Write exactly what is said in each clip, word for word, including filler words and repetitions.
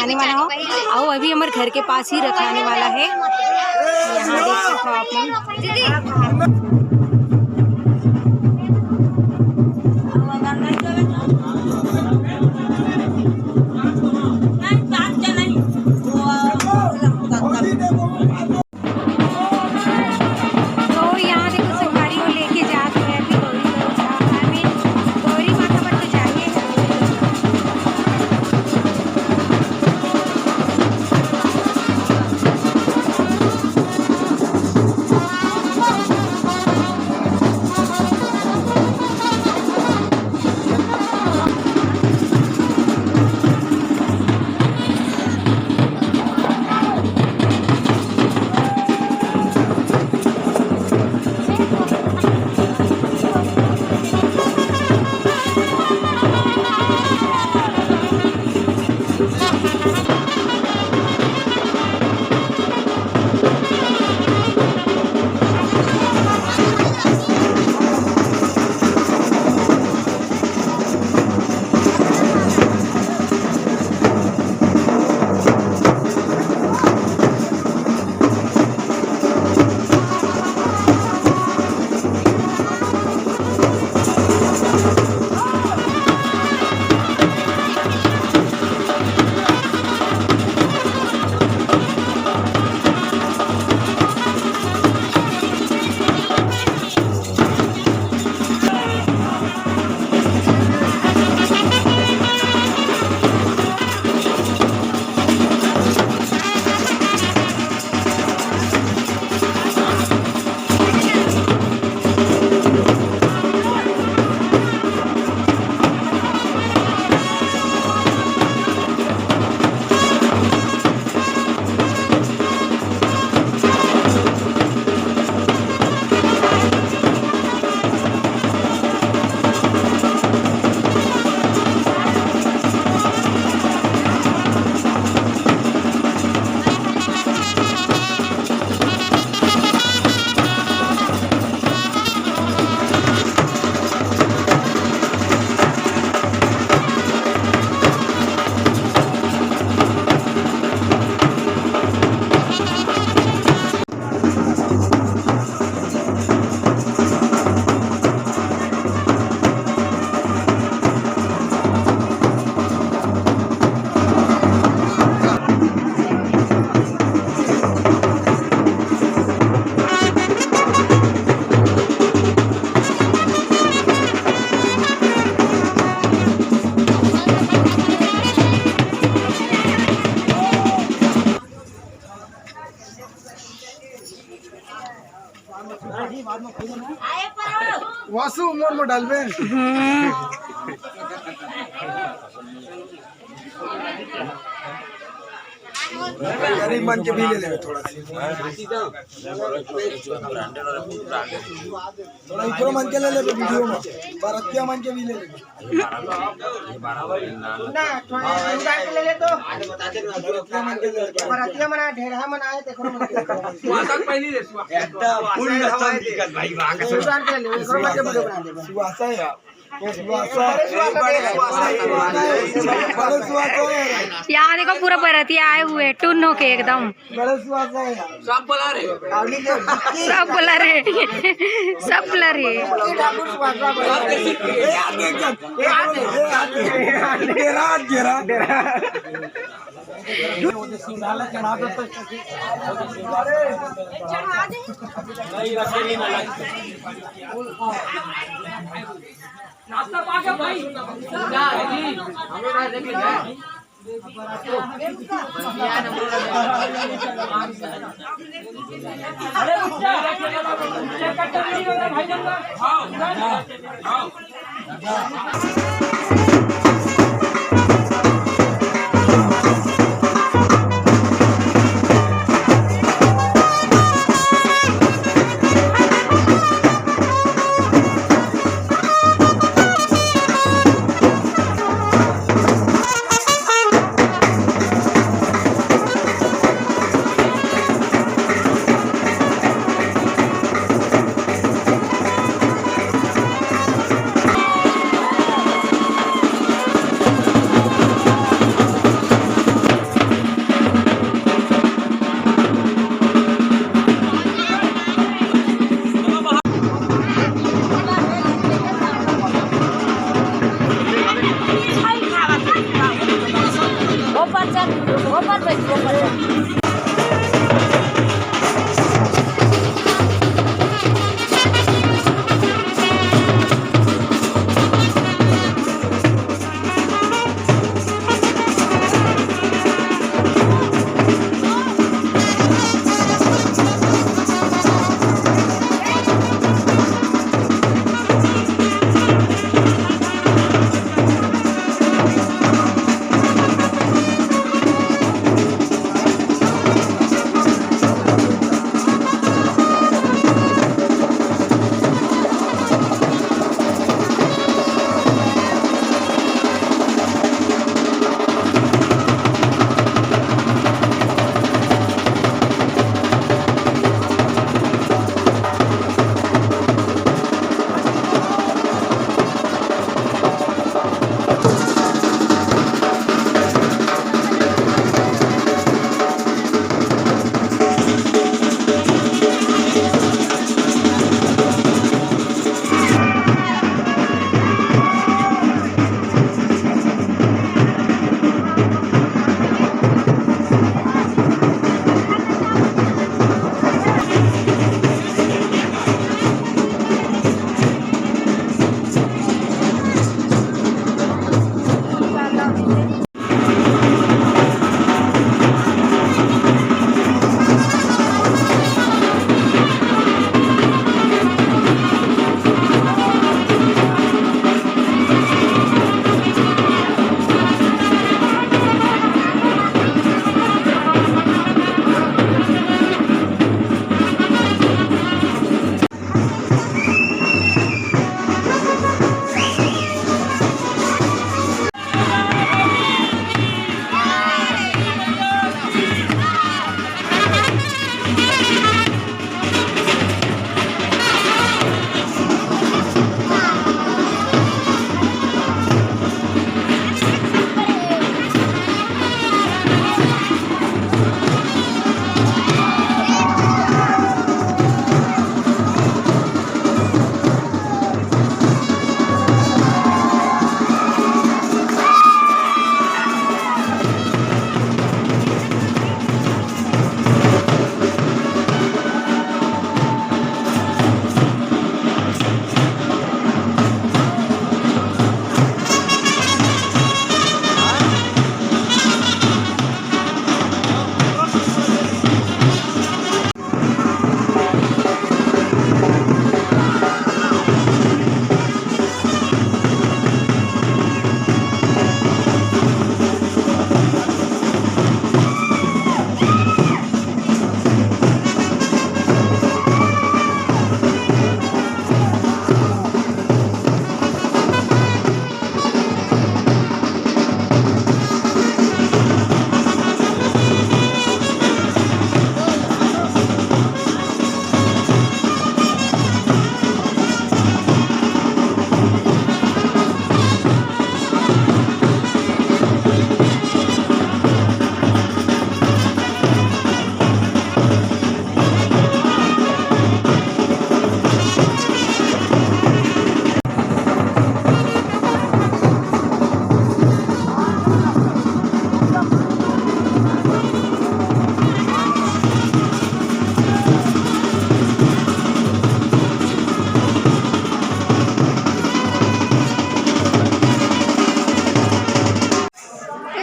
आने वाला हो, अउ अभी हमर घर के पास ही रखाने वाला है। यहाँ देख सकते हो आप मन। तो यहाँ देखो, संगवारी हो लेके जात हे अभी गौरी, I mean, गौरी माता पर तो जाइए। वासु मोर में डालबे। हम्म। गरीब मन के भी ले लेबे थोड़ा सा। थोड़ा इकरो मन के ले लेबे वीडियो में, बरतिया मन के भी ले लेबे। बरतिया मन के ले लेबे। बरतिया मन आए, ढेरहा मन आए, तेकरो मन के ले लेबे। सुहासा पहली रे, सुहासा। एकदम फुल नसम दिखत भाई, वाह। सुहासा के ले लेबे, एकरो मन के वीडियो बना देबे। सुहासा है यार। बड़े सुहासा है। बड़े सुहासा है। यहाँ देखो, पूरा बरतिया आए हुए, टुन होके एकदम। बड़े सुहासा है। सब बोला रे। सब बोला रे। सब बोला रे। ठाकुर सुहासा बोला। ए, यार, देख, देख। ए, यार, देख। ए, यार, देख। डेरा, डेरा। नाश्ता पा के भाई।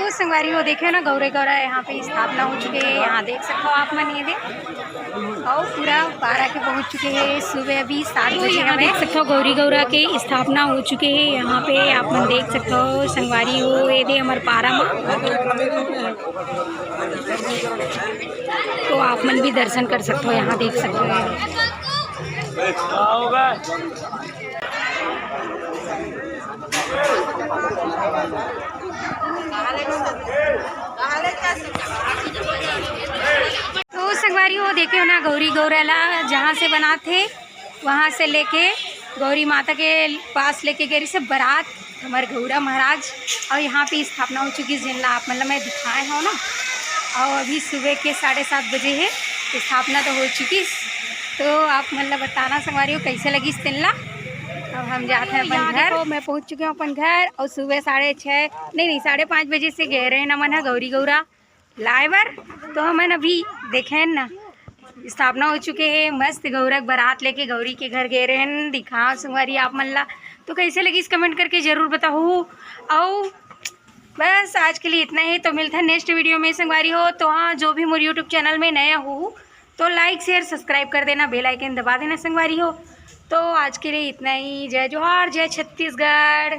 तो संगवारी हो, देखे ना, गौरे गौरा यहाँ पे स्थापना हो चुके हे। यहाँ देख सकथो आप मन, ये दे, अउ पूरा पारा के पहुँच चुके हे। सुबह अभी सात तो बजे यहाँ हवे। देख सकथो, गौरी गौरा के स्थापना हो चुके हे। यहाँ पे आप मन देख सकथो संगवारी हो, ये दे हमर पारा मा। तो आप मन भी दर्शन कर सकथो, यहाँ देख सकथो। तो संगवारी हो, देखे हो ना, गौरी गौरा ला जहाँ से बनाथे, वहाँ से लेके गौरी माता के पास लेके गे रहिसे बरात हमर गौरा महाराज, अउ यहाँ पे स्थापना हो चुकी, जेन ला आप मन ला मैं दिखाए हव ना। अउ अभी सुबह के साढ़े सात बजे हे, स्थापना तो हो चुकी। तो आप मन ला बताना संगवारी हो, कैसे लगिस तेन ला। अब हम जात हन अपन घर। देखो, मैं पहुँच चुके हूँ अपन घर, अउ सुबह साढ़े छः, नहीं, नहीं, साढ़े पाँच बजे से गे रहे ना मन ह गौरी गौरा। लाए बर। तो हमन अभी देखेन ना, स्थापना हो चुके हे। मस्त गौरा के बारात लेके गौरी के घर गे रहेन। दिखाओ संगवारी आप मन ला, तो कैसे लगिस comment करके जरूर बताहू। अउ बस आज के लिए इतना ही, तो मिलता है नेक्स्ट वीडियो में संगवारी हो। तो हाँ, जो भी मोर YouTube चैनल में नया हो तो like share subscribe कर देना, बेल आइकन दबा देना संगवारी हो। तो आज के लिए इतना ही। जय जोहार, जय छत्तीसगढ़।